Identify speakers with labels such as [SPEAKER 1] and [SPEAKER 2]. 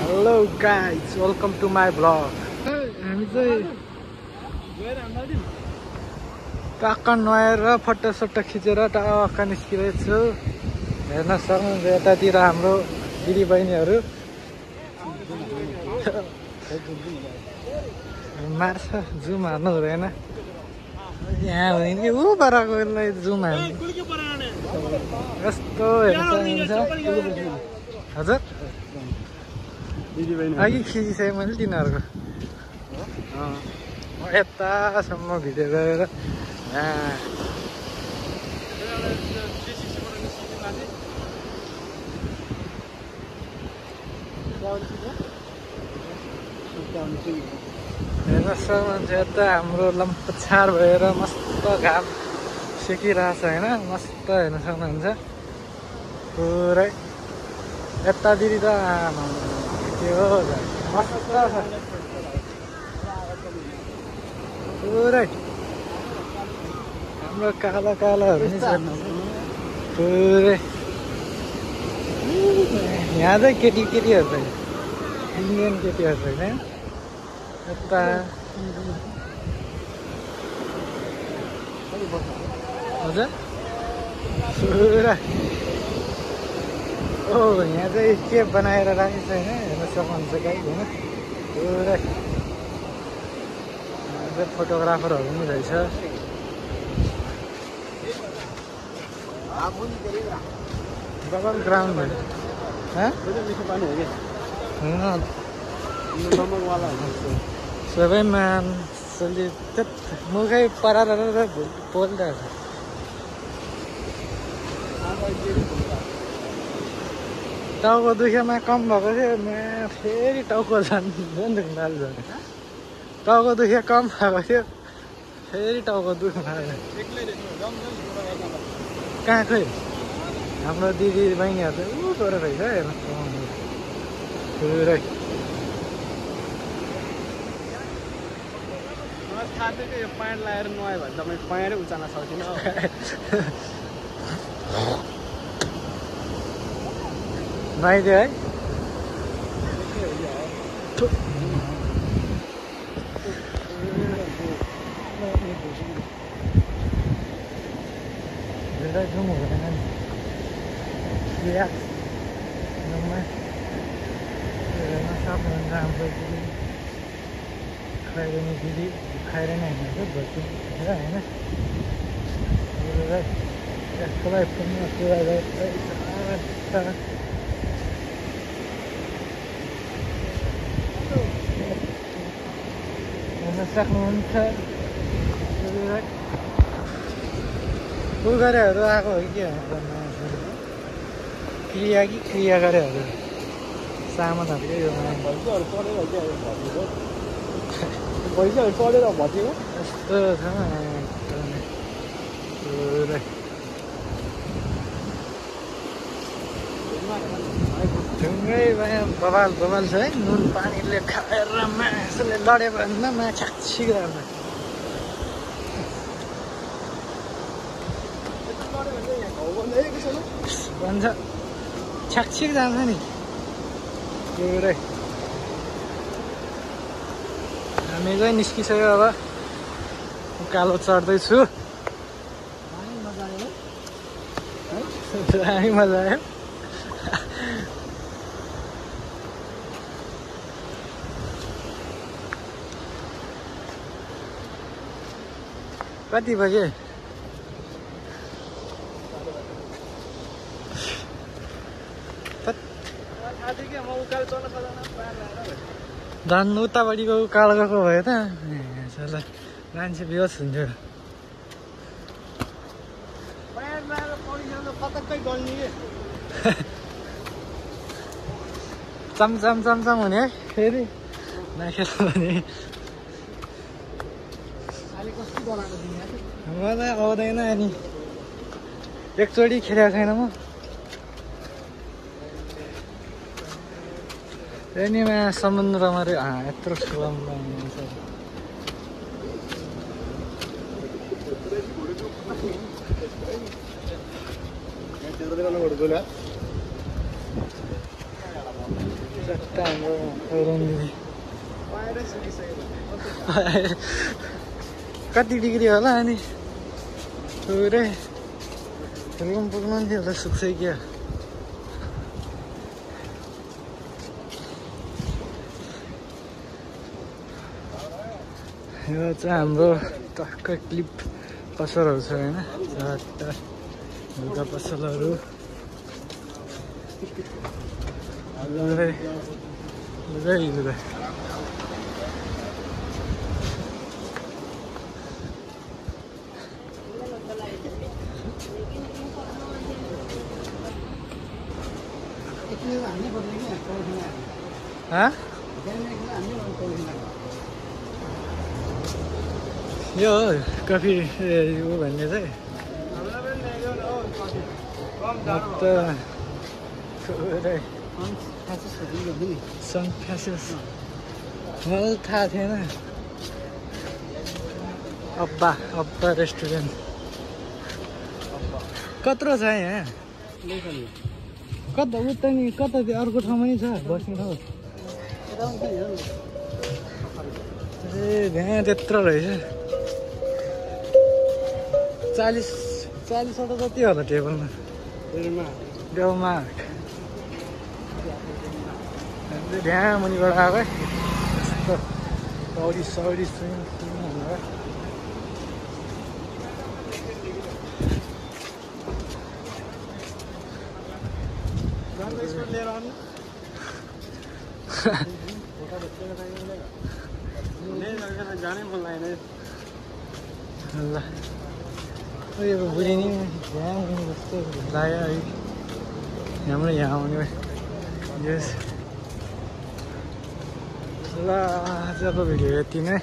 [SPEAKER 1] Hello guys welcome to my blog. हामी चाहिँ टक्क नुहाएर फोटोसोटो खिचेर टक्क निस्किरहेछु। हेर्न सक्नुहुन्छ यतातिर हाम्रो दिदीबहिनीहरू मार्छ। जुम हार्नु हुँदैन यहाँ हो कि ऊ बराकोलाई जुम हार्नु कस्तो हेर्न सक्नुहुन्छ। हजुर अघि खिचिसकेँ मैले तिनीहरूको यतासम्म भिडियो गरेर हेर्न सक्नुहुन्छ यता हाम्रो लम्पछार भएर मस्त घाम सेकिरहेछ होइन। मस्त हेर्न सक्नुहुन्छ पुरै यता दिदी त के हो मस्त छ पुरै। हाम्रो कालो कालोहरू नि छ पुरै। यहाँ चाहिँ केटीहरू चाहिँ इन्डियन केटीहरू होइन यता हजुर पुरा। ओ यहाँ चाहिँ के बनाएर राखेको छ होइन हेर्न सक्नुहुन्छ गाइस होइन पुरै। फोटोग्राफरहरू पनि रहेछ। डबल ग्राउन्ड भयो सबै मान्छेले मुखै परार बोलिरहेको छ। टाउको दुखेमा कम भएको थियो फेरि टाउको झन् दुख्न टाउको दुखे कम भएको थियो फेरि टाउको दुख्न कहाँ खोइ हाम्रो दिदी बहिनीहरू चाहिँ ऊ गरेर रहेछ हेर्नु पुरै। थाहा थियो कि यो प्यान्ट लगाएर नुहायो भने त मैले प्यान्टै उचाल्न सक्दिनँ। नुहाइदियो है धेरै जुम हुँदैन नि हेर्न सक्नुहुन्छ हाम्रो दिदी खैरेनी दिदी खैरेनी होइन भर्ती होइन यसकोलाई पनि पुरा हेर्न सक्नुहुन्छ। फुलगरेहरू आएको हो कि के क्रिया गरेहरू सामानहरू यो पैसाहरू चढेर भटेको यस्तो छ पुरै। ढुङ्गै बबाल छ है। नुन पानीले खाएर मासुले लड्यो भने माछा छिग्दैन भन्छ छ्याकछिक जान्छ नि पुरै। हामी चाहिँ निस्किसक्यो अब कालो चढ्दैछु। दामी मजा आयो। कति बजे धान उतापट्टिको उकालो गएको भयो त मान्छे बेहोस हुन्थ्यो। चमचम हुने है फेरि नाखेर भने मलाई आउँदैन नि एकचोटि खेलेको छैन म। एनीमा समुद्रमा यत्रो ठुलो चट्टा हाम्रो हैरानी कति डिग्री होला अनि पुरै रुम पुग्नु नि होला सुक्छ क्या यो चाहिँ हाम्रो टक्क क्लिप पसलहरू छ होइन चट्टा लुगा पसलहरू लुगा यो कफी यो भन्ने चाहिँ मलाई थाहा थिएन अब्बा रेस्टुरेन्ट कत्रो छ यहाँ कता उता नि कता अर्को ठाउँमा नि छ बस्ने ठाउँ ए त्यहाँ त्यत्रो रहेछ 40 वटा जति होला टेबलमा डेलमार्क त्यहाँ मुनिबाट आएको सौडी स्विमिङ
[SPEAKER 2] जाने मन लागेन
[SPEAKER 1] ल यो बुझे नि यहाँ जस्तो लाग्यो है हाम्रो यहाँ आउने यस ल आजको भिडियो यति नै